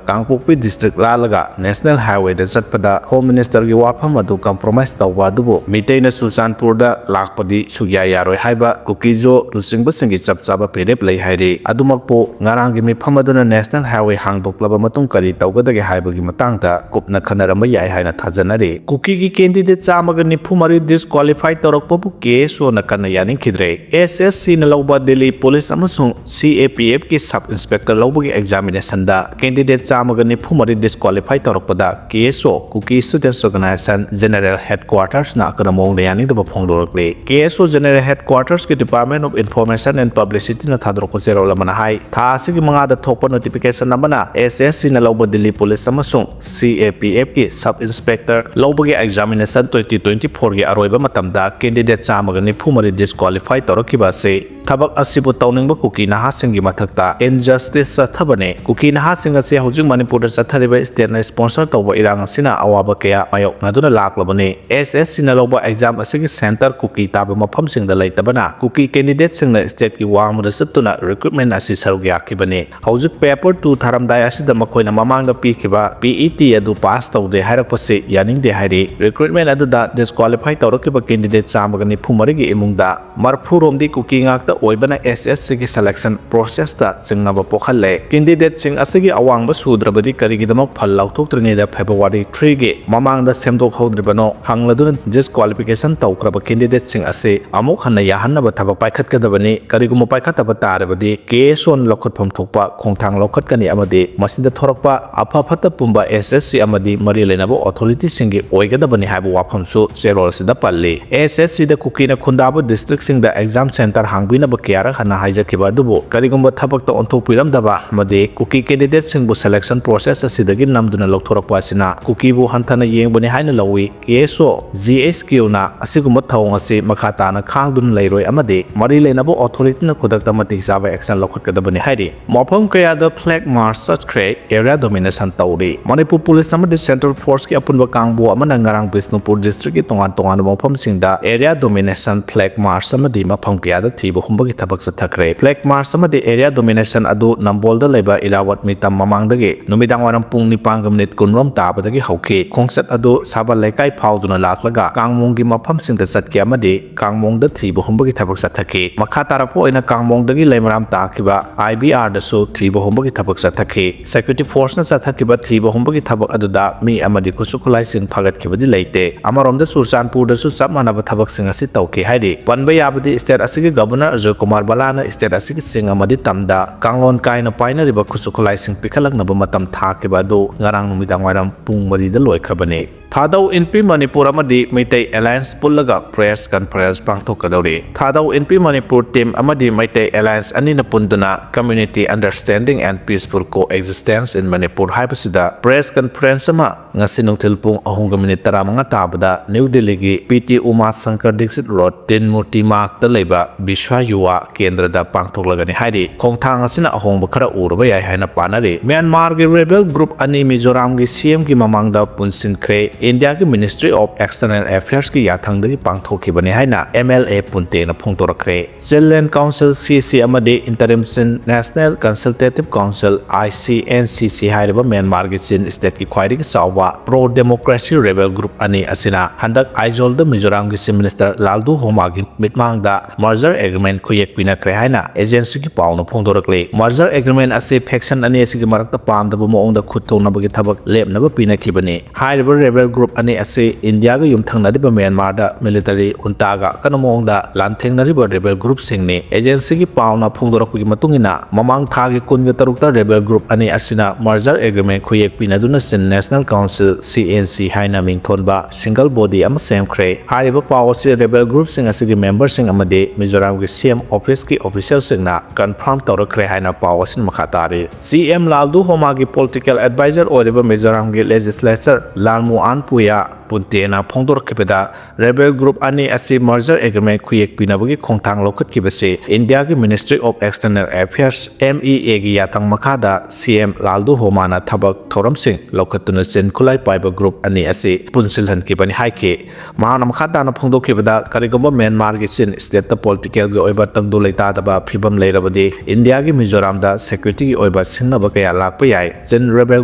ꯀꯥꯡꯄꯣꯛꯄꯤ district ꯂꯥꯜꯂꯒ national highway ꯗ ꯆꯠꯄꯗ Home Minister ꯒꯤ ꯋꯥꯐꯝ ꯑꯗꯨ compromise ꯇꯧꯕ ꯑꯗꯨꯕꯨ ꯃꯤꯇꯩꯅ ꯆꯨꯔꯆꯥꯟꯄꯨꯔꯗ ꯂꯥꯛꯄꯗꯤ ꯁꯨꯛꯌꯥ ꯌꯥꯔꯣꯏ ꯍꯥꯏꯕ ꯀꯨꯀꯤꯖꯣ ꯂꯨꯆꯤꯡꯕꯁꯤꯡꯒꯤ ꯆꯞ ꯆꯥꯕ ꯐꯤꯔꯦꯞ ꯂꯩ ꯍꯥꯏꯔꯤ꯫ ꯑꯗꯨꯃꯛꯄꯨ ꯉꯔꯥꯡꯒꯤ ꯃꯤꯐꯝ ꯑꯗꯨꯅ national highway ꯍꯥꯡꯗꯣꯛꯂꯕ ꯃꯇꯨꯡ ꯀꯔꯤ ꯇꯧꯒꯗꯒꯦ ꯍꯥꯏꯕꯒꯤ ꯃꯇꯥꯡꯗ ꯀꯨꯞꯅ ꯈꯟꯅꯔꯝꯕ ꯌꯥꯏ ꯍꯥꯏꯅ ꯊꯥꯖꯅꯔꯤ꯫ ꯀꯨꯀꯤꯒꯤ candidate ꯆꯥꯝꯃꯒ ꯅꯤꯐꯨ ꯃꯔꯤ disqualify ꯇꯧꯔꯛꯄꯕꯨ K S O ꯅ ꯀꯟꯅ ꯌꯥꯅꯤꯡꯈꯤꯗ꯭ꯔꯦ꯫ S S C ꯅ ꯂꯧꯕ ꯗꯤꯜꯂꯤ ꯄꯨꯂꯤꯁ ꯑꯃꯁꯨꯡ C A P F ꯀꯤ sub inspector ꯂꯧꯕꯒꯤ examination ꯗ candidate ꯆꯥꯝꯃꯒ ꯅꯤꯐꯨ ꯃꯔꯤ disqualify ꯇꯧꯔꯛꯄꯗ K S O, Kuki Students Organization, General Headquarters ꯅ ꯑꯀꯟꯕ ꯃꯑꯣꯡꯗ ꯌꯥꯅꯤꯡꯗꯕ ꯐꯣꯡꯗꯣꯔꯛꯂꯤ꯫ K S O General Headquarters ꯀꯤ Department of Information and Publicity ꯅ ꯊꯥꯗꯣꯔꯛꯄ ꯆꯦꯔꯣꯜ ꯑꯃꯅ ꯍꯥꯏ, ꯊꯥ ꯑꯁꯤꯒꯤ ꯃꯉꯥꯗ ꯊꯣꯛꯄ notification ꯑꯃꯅ S S C ꯅ ꯂꯧꯕ ꯗꯤꯜꯂꯤ ꯄꯨꯂꯤꯁ ꯑꯃꯁꯨꯡ C A P F ꯀꯤ sub inspector ꯂꯧꯕꯒꯤ examination twenty twenty-four ꯒꯤ ꯑꯔꯣꯏꯕ ꯃꯇꯝꯗ candidate ꯆꯥꯝꯃꯒ ꯅꯤꯐꯨ ꯃꯔꯤ disqualify ꯇꯧꯔꯛꯈꯤꯕ ꯑꯁꯤ ꯊꯕꯛ ꯑꯁꯤꯕꯨ ꯇꯧꯅꯤꯡꯕ ꯀꯨꯀꯤ ꯅꯍꯥꯁꯤꯡꯒꯤ ꯃꯊꯛꯇ injustice ꯆꯠꯊꯕꯅꯤ꯫ ꯀꯨꯀꯤ ꯅꯍꯥꯁꯤꯡ ꯑꯁꯤ ꯍꯧꯖꯤꯛ ꯃꯅꯤꯄꯨꯔꯗ ꯆꯠꯊꯔꯤꯕ state ꯅ sponsor ꯇꯧꯕ ꯏꯔꯥꯡ ꯑꯁꯤꯅ ꯑꯋꯥꯕ ꯀꯌꯥ ꯃꯥꯌꯣꯛꯅꯗꯨꯅ ꯂꯥꯛꯂꯕꯅꯤ꯫ S S C ꯅ ꯂꯧꯕ exam ꯑꯁꯤꯒꯤ center ꯀꯨꯀꯤ ꯇꯥꯕ ꯃꯐꯝꯁꯤꯡꯗ ꯂꯩꯇꯕꯅ ꯀꯨꯀꯤ candidate ꯁꯤꯡꯅ state ꯀꯤ ꯋꯥꯡꯃꯗ ꯆꯠꯇꯨꯅ recruitment ꯑꯁꯤ ꯁꯔꯨꯛ ꯌꯥꯈꯤꯕꯅꯤ꯫ ꯍꯧꯖꯤꯛ paper two ꯊꯥꯔꯝꯗꯥꯏ ꯑꯁꯤꯗ ꯃꯈꯣꯏꯅ ꯃꯃꯥꯡꯗ ꯄꯤꯈꯤꯕ P E T ꯑꯗꯨ pass ꯇꯧꯗꯦ ꯍꯥꯏꯔꯛꯄꯁꯤ ꯌꯥꯅꯤꯡꯗꯦ ꯍꯥꯏꯔꯤ꯫ Recruitment ꯑꯗꯨꯗ disqualify ꯇꯧꯔꯛꯈꯤꯕ candidate ꯆꯥꯝꯃꯒ ꯅꯤꯐꯨ ꯃꯔꯤꯒꯤ ꯏꯃꯨꯡꯗ ꯃꯔꯐꯨ ꯔꯣꯝꯗꯤ ꯀꯨꯀꯤ ꯉꯥꯛꯇ ꯑꯣꯏꯕꯅ S S C ꯒꯤ selection process ꯇ ꯆꯤꯡꯅꯕ ꯄꯣꯛꯍꯜꯂꯦ꯫ Candidate ꯁꯤꯡ ꯑꯁꯤꯒꯤ ꯑꯋꯥꯡꯕ ꯁꯨꯗ꯭ꯔꯕꯗꯤ ꯀꯔꯤꯒꯤꯗꯃꯛ ꯐꯜ ꯂꯥꯎꯊꯣꯛꯇ꯭ꯔꯤꯉꯩꯗ February three ꯒꯤ ꯃꯃꯥꯡꯗ ꯁꯦꯝꯗꯣꯛꯍꯧꯗ꯭ꯔꯤꯕꯅꯣ ꯍꯪꯂꯗꯨꯅ disqualification ꯇꯧꯈ꯭ꯔꯕ candidate ꯁꯤꯡ ꯑꯁꯤ ꯑꯃꯨꯛ ꯍꯟꯅ ꯌꯥꯍꯟꯅꯕ ꯊꯕꯛ ꯄꯥꯏꯈꯠꯀꯗꯕꯅꯤ꯫ ꯀꯔꯤꯒꯨꯝꯕ ꯄꯥꯏꯈꯠꯇꯕ ꯇꯥꯔꯕꯗꯤ K S O ꯅ ꯂꯧꯈꯠꯐꯝ ꯊꯣꯛꯄ ꯈꯣꯡꯊꯥꯡ ꯂꯧꯈꯠꯀꯅꯤ ꯑꯃꯗꯤ ꯃꯁꯤꯗ ꯊꯣꯔꯛꯄ ꯑꯐ ꯐꯠꯇ ꯄꯨꯝꯕ S S C ꯑꯃꯗꯤ ꯃꯔꯤ ꯂꯩꯅꯕ authority ꯁꯤꯡꯒꯤ ꯑꯣꯏꯒꯗꯕꯅꯤ ꯍꯥꯏꯕ ꯋꯥꯐꯝꯁꯨ ꯆꯦꯔꯣꯜ ꯑꯁꯤꯗ ꯄꯜꯂꯤ꯫ S S C ꯗ ꯀꯨꯀꯤꯅ ꯈꯨꯟꯗꯥꯕ district ꯁꯤꯡꯗ exam center ꯍꯥꯡꯕꯤꯅꯕ ꯀꯌꯥꯔꯛ ꯍꯟꯅ ꯍꯥꯏꯖꯈꯤꯕ ꯑꯗꯨꯕꯨ ꯀꯔꯤꯒꯨꯝꯕ ꯊꯕꯛꯇ ꯑꯣꯟꯊꯣꯛꯄꯤꯔꯝꯗꯕ ꯑꯃꯗꯤ ꯀꯨꯀꯤ candidate ꯁꯤꯡꯕꯨ selection process ꯑꯁꯤꯗꯒꯤ ꯅꯝꯗꯨꯅ ꯂꯧꯊꯣꯔꯛꯄ ꯑꯁꯤꯅ ꯀꯨꯀꯤꯕꯨ ꯍꯟꯊꯅ ꯌꯦꯡꯕꯅꯤ ꯍꯥꯏꯅ ꯂꯧꯏ꯫ K S O, G H Q ꯅ ꯑꯁꯤꯒꯨꯝꯕ ꯊꯧꯑꯣꯡ ꯑꯁꯤ ꯃꯈꯥ ꯇꯥꯅ ꯈꯥꯡꯗꯨꯅ ꯂꯩꯔꯣꯏ ꯑꯃꯗꯤ ꯃꯔꯤ ꯂꯩꯅꯕ authority ꯅ ꯈꯨꯗꯛꯇ ꯃꯇꯤꯛ ꯆꯥꯕ action ꯂꯧꯈꯠꯀꯗꯕꯅꯤ ꯍꯥꯏꯔꯤ꯫ ꯃꯐꯝ ꯀꯌꯥꯗ flag march ꯆꯠꯈ꯭ꯔꯦ, area domination ꯇꯧꯔꯤ꯫ ꯃꯅꯤꯄꯨꯔ ꯄꯨꯂꯤꯁ ꯑꯃꯗꯤ central force ꯀꯤ ꯑꯄꯨꯟꯕ ꯀꯥꯡꯕꯨ ꯑꯃꯅ ꯉꯔꯥꯡ ꯕꯤꯁꯅꯨꯄꯨꯔ district ꯀꯤ ꯇꯣꯉꯥꯟ ꯇꯣꯉꯥꯟꯕ ꯃꯐꯝꯁꯤꯡꯗ area domination, flag march ꯑꯃꯗꯤ ꯃꯐꯝ ꯀꯌꯥꯗ ꯊꯤꯕ ꯍꯨꯝꯕꯒꯤ ꯊꯕꯛ ꯆꯠꯊꯈ꯭ꯔꯦ꯫ Flag march ꯑꯃꯗꯤ area domination ꯑꯗꯨ ꯅꯝꯕꯣꯜꯗ ꯂꯩꯕ ꯏꯔꯥꯋꯠ ꯃꯤꯇꯝ ꯃꯃꯥꯡꯗꯒꯤ ꯅꯨꯃꯤꯗꯥꯡ ꯋꯥꯏꯔꯝ ꯄꯨꯡ ꯅꯤꯄꯥꯟꯒ minute ꯀꯨꯟꯔꯣꯝ ꯇꯥꯕꯗꯒꯤ ꯍꯧꯈꯤ꯫ ꯈꯣꯡꯆꯠ ꯑꯗꯨ ꯁꯥꯕꯜ ꯂꯩꯀꯥꯏ ꯐꯥꯎꯗꯨꯅ ꯂꯥꯛꯂꯒ ꯀꯥꯡꯃꯣꯡꯒꯤ ꯃꯐꯝꯁꯤꯡꯗ ꯆꯠꯈꯤ ꯑꯃꯗꯤ ꯀꯥꯡꯃꯣꯡꯗ ꯊꯤꯕ ꯍꯨꯝꯕꯒꯤ ꯊꯕꯛ ꯆꯠꯊꯈꯤ꯫ ꯃꯈꯥ ꯇꯥꯔꯛꯄ ꯑꯣꯏꯅ ꯀꯥꯡꯃꯣꯡꯗꯒꯤ ꯂꯩꯃꯔꯥꯝ ꯇꯥꯈꯤꯕ I B R ꯗꯁꯨ ꯊꯤꯕ ꯍꯨꯝꯕꯒꯤ ꯊꯕꯛ ꯆꯠꯊꯈꯤ꯫ Security force ꯅ ꯆꯠꯊꯈꯤꯕ ꯊꯤꯕ ꯍꯨꯝꯕꯒꯤ ꯊꯕꯛ ꯑꯗꯨꯗ ꯃꯤ ꯑꯃꯗꯤ ꯈꯨꯠꯁꯨ ꯈꯨꯠꯂꯥꯏꯁꯤꯡ ꯐꯥꯒꯠꯈꯤꯕꯗꯤ ꯂꯩꯇꯦ꯫ ꯑꯃꯔꯣꯝꯗ ꯆꯨꯔꯆꯥꯟꯄꯨꯔꯗꯁꯨ ꯆꯞ ꯃꯥꯟꯅꯕ ꯊꯕꯛꯁꯤꯡ ꯑꯁꯤ ꯇꯧꯈꯤ ꯍꯥꯏꯔꯤ꯫ ꯄꯟꯕ ꯌꯥꯕꯗꯤ state ꯑꯁꯤꯒꯤ governor ꯑꯖꯣꯏ ꯀꯨꯃꯥꯔ ꯕꯂꯥꯅ state ꯑꯁꯤꯒꯤ ꯆꯤꯡ ꯑꯃꯗꯤ ꯇꯝꯗ ꯀꯥꯡꯂꯣꯟ ꯀꯥꯏꯅ ꯄꯥꯏꯅꯔꯤꯕ ꯈꯨꯠꯁꯨ ꯈꯨꯠꯂꯥꯏꯁꯤꯡ ꯄꯤꯈꯠꯂꯛꯅꯕ ꯃꯇꯝ ꯊꯥꯈꯤꯕ ꯑꯗꯨ ꯉꯔꯥꯡ ꯅꯨꯃꯤꯗꯥꯡ ꯋꯥꯏꯔꯝ ꯄꯨꯡ ꯃꯔꯤꯗ ꯂꯣꯏꯈ꯭ꯔꯕꯅꯤ꯫ ꯊꯥꯗꯧ ꯏꯟꯄꯤ ꯃꯅꯤꯄꯨꯔ ꯑꯃꯗꯤ ꯃꯩꯇꯩ Alliance ꯄꯨꯜꯂꯒ press conference ꯄꯥꯡꯊꯣꯛꯀꯗꯧꯔꯤ꯫ ꯊꯥꯗꯧ ꯏꯟꯄꯤ ꯃꯅꯤꯄꯨꯔ team ꯑꯃꯗꯤ ꯃꯩꯇꯩ Alliance ꯑꯅꯤꯅ ꯄꯨꯟꯗꯨꯅ Community Understanding and Peaceful Coexistence in Manipur ꯍꯥꯏꯕꯁꯤꯗ press conference ꯑꯃ ꯉꯁꯤ ꯅꯨꯡꯊꯤꯜ ꯄꯨꯡ ꯑꯍꯨꯝꯒ minute ꯇꯔꯥꯃꯉꯥ ꯇꯥꯕꯗ ꯅ꯭ꯌꯨ ꯗꯤꯜꯂꯤꯒꯤ P T Uma Shankar Dixit Road ꯇꯤꯟ ꯃꯨꯔꯇꯤ ꯃꯥꯔꯛꯇ ꯂꯩꯕ ꯕꯤꯁ꯭ꯋ ꯌꯨꯋꯥ ꯀꯦꯟꯗ꯭ꯔꯗ ꯄꯥꯡꯊꯣꯛꯂꯒꯅꯤ ꯍꯥꯏꯔꯤ꯫ ꯈꯣꯡꯊꯥꯡ ꯑꯁꯤꯅ ꯑꯍꯣꯡꯕ ꯈꯔ ꯎꯔꯕ ꯌꯥꯏ ꯍꯥꯏꯅ ꯄꯥꯅꯔꯤ꯫ ꯃ꯭ꯌꯥꯟꯃꯥꯔꯒꯤ rebel group ꯑꯅꯤ ꯃꯤꯖꯣꯔꯥꯝꯒꯤ C M ꯒꯤ ꯃꯃꯥꯡꯗ ꯄꯨꯟꯁꯤꯟꯈ꯭ꯔꯦ꯫ ꯏꯟꯗꯤꯌꯥꯒꯤ Ministry of External Affairs ꯀꯤ ꯌꯥꯊꯪꯗꯒꯤ ꯄꯥꯡꯊꯣꯛꯈꯤꯕꯅꯤ ꯍꯥꯏꯅ M L A ꯄꯨꯟꯇꯦꯅ ꯐꯣꯡꯗꯣꯔꯛꯈ꯭ꯔꯦ꯫ Chinland Council C C ꯑꯃꯗꯤ Interim Chin National Consultative Council I C N C C ꯍꯥꯏꯔꯤꯕ ꯃ꯭ꯌꯥꯟꯃꯥꯔꯒꯤ ꯆꯤꯟ state ꯀꯤ ꯈ꯭ꯋꯥꯏꯗꯒꯤ ꯆꯥꯎꯕ pro democracy rebel group ꯑꯅꯤ ꯑꯁꯤꯅ ꯍꯟꯗꯛ ꯑꯥꯏꯖꯣꯜꯗ ꯃꯤꯖꯣꯔꯥꯝꯒꯤ Chief Minister ꯂꯥꯜꯗꯨ ꯍꯣꯃꯥꯒꯤ ꯃꯤꯠꯃꯥꯡꯗ merger agreement ꯈꯨꯌꯦꯛ ꯄꯤꯅꯈ꯭ꯔꯦ ꯍꯥꯏꯅ agency ꯒꯤ ꯄꯥꯎꯅ ꯐꯣꯡꯗꯣꯔꯛꯂꯤ꯫ Merger agreement ꯑꯁꯤ faction ꯑꯅꯤ ꯑꯁꯤꯒꯤ ꯃꯔꯛꯇ ꯄꯥꯝꯗꯕ ꯃꯑꯣꯡꯗ ꯈꯨꯠ ꯊꯣꯛꯅꯕꯒꯤ ꯊꯕꯛ ꯂꯦꯞꯅꯕ ꯄꯤꯅꯈꯤꯕꯅꯤ꯫ ꯍꯥꯏꯔꯤꯕ rebel group ꯑꯅꯤ ꯑꯁꯤ ꯏꯟꯗꯤꯌꯥꯒ ꯌꯨꯝꯊꯪꯅꯔꯤꯕ ꯃ꯭ꯌꯥꯟꯃꯥꯔꯗ military junta ꯒ ꯑꯀꯟꯕ ꯃꯑꯣꯡꯗ ꯂꯥꯟꯊꯦꯡꯅꯔꯤꯕ rebel group ꯁꯤꯡꯅꯤ꯫ Agency ꯒꯤ ꯄꯥꯎꯅ ꯐꯣꯡꯗꯣꯔꯛꯄꯒꯤ ꯃꯇꯨꯡ ꯏꯟꯅ, ꯃꯃꯥꯡ ꯊꯥꯒꯤ ꯀꯨꯟꯒ ꯇꯔꯨꯛꯇ rebel group ꯑꯅꯤ ꯑꯁꯤꯅ merger agreement ꯈꯨꯌꯦꯛ ꯄꯤꯅꯗꯨꯅ Chin National Council, C N C ꯍꯥꯏꯅ ꯃꯤꯡꯊꯣꯟꯕ single body ꯑꯃ ꯁꯦꯝꯈ꯭ꯔꯦ꯫ ꯍꯥꯏꯔꯤꯕ ꯄꯥꯎ ꯑꯁꯤ rebel group ꯁꯤꯡ ꯑꯁꯤꯒꯤ member ꯁꯤꯡ ꯑꯃꯗꯤ ꯃꯤꯖꯣꯔꯥꯝꯒꯤ C M office ꯀꯤ official ꯁꯤꯡꯅ confirm ꯇꯧꯔꯛꯈ꯭ꯔꯦ ꯍꯥꯏꯅ ꯄꯥꯎ ꯑꯁꯤꯅ ꯃꯈꯥ ꯇꯥꯔꯤ꯫ C M ꯂꯥꯜꯗꯨ ꯍꯣꯃꯥꯒꯤ political advisor ꯑꯣꯏꯔꯤꯕ ꯃꯤꯖꯣꯔꯥꯝꯒꯤ legislator ꯂꯥꯜꯃꯨ ꯑꯥꯟ ꯄꯨꯌꯥ ꯄꯨꯟꯇꯦꯅ ꯐꯣꯡꯗꯣꯔꯛꯈꯤꯕꯗ, ꯔꯦꯕꯦꯜ ꯒ꯭ꯔꯨꯞ ꯑꯅꯤ ꯑꯁꯤ ꯃꯔꯖꯔ ꯑꯦꯒ꯭ꯔꯤꯃꯦꯟ ꯈꯨꯌꯦꯛ ꯄꯤꯅꯕꯒꯤ ꯈꯣꯡꯊꯥꯡ ꯂꯧꯈꯠꯈꯤꯕꯁꯤ ꯏꯟꯗꯤꯌꯥꯒꯤ Ministry of External Affairs, M E A, ꯒꯤ ꯌꯥꯊꯪ ꯃꯈꯥꯗ C M ꯂꯥꯜꯗꯨ ꯍꯣꯃꯥꯅ ꯊꯕꯛ ꯊꯧꯔꯝꯁꯤꯡ ꯂꯧꯈꯠꯇꯨꯅ ꯆꯤꯟ ꯈꯨꯠꯂꯥꯏ ꯄꯥꯏꯕ ꯒ꯭ꯔꯨꯞ ꯑꯅꯤ ꯑꯁꯤ ꯄꯨꯟꯁꯤꯜꯍꯟꯈꯤꯕꯅꯤ ꯍꯥꯏꯈꯤ꯫ ꯃꯍꯥꯛꯅ ꯃꯈꯥ ꯇꯥꯅ ꯐꯣꯡꯗꯣꯛꯈꯤꯕꯗ, ꯀꯔꯤꯒꯨꯝꯕ ꯃ꯭ꯌꯥꯟꯃꯥꯔꯒꯤ ꯆꯤꯟ ꯁ꯭ꯇꯦꯠꯇ ꯄꯣꯂꯤꯇꯤꯀꯦꯜꯒꯤ ꯑꯣꯏꯕ ꯇꯪꯗꯨ ꯂꯩꯇꯥꯗꯕ ꯐꯤꯕꯝ ꯂꯩꯔꯕꯗꯤ, ꯏꯟꯗꯤꯌꯥꯒꯤ ꯃꯤꯖꯣꯔꯥꯝꯗ ꯁꯦꯀ꯭ꯌꯨꯔꯤꯇꯤꯒꯤ ꯑꯣꯏꯕ ꯁꯤꯡꯅꯕ ꯀꯌꯥ ꯂꯥꯛꯄ ꯌꯥꯏ꯫ ꯆꯤꯟ ꯔꯦꯕꯦꯜ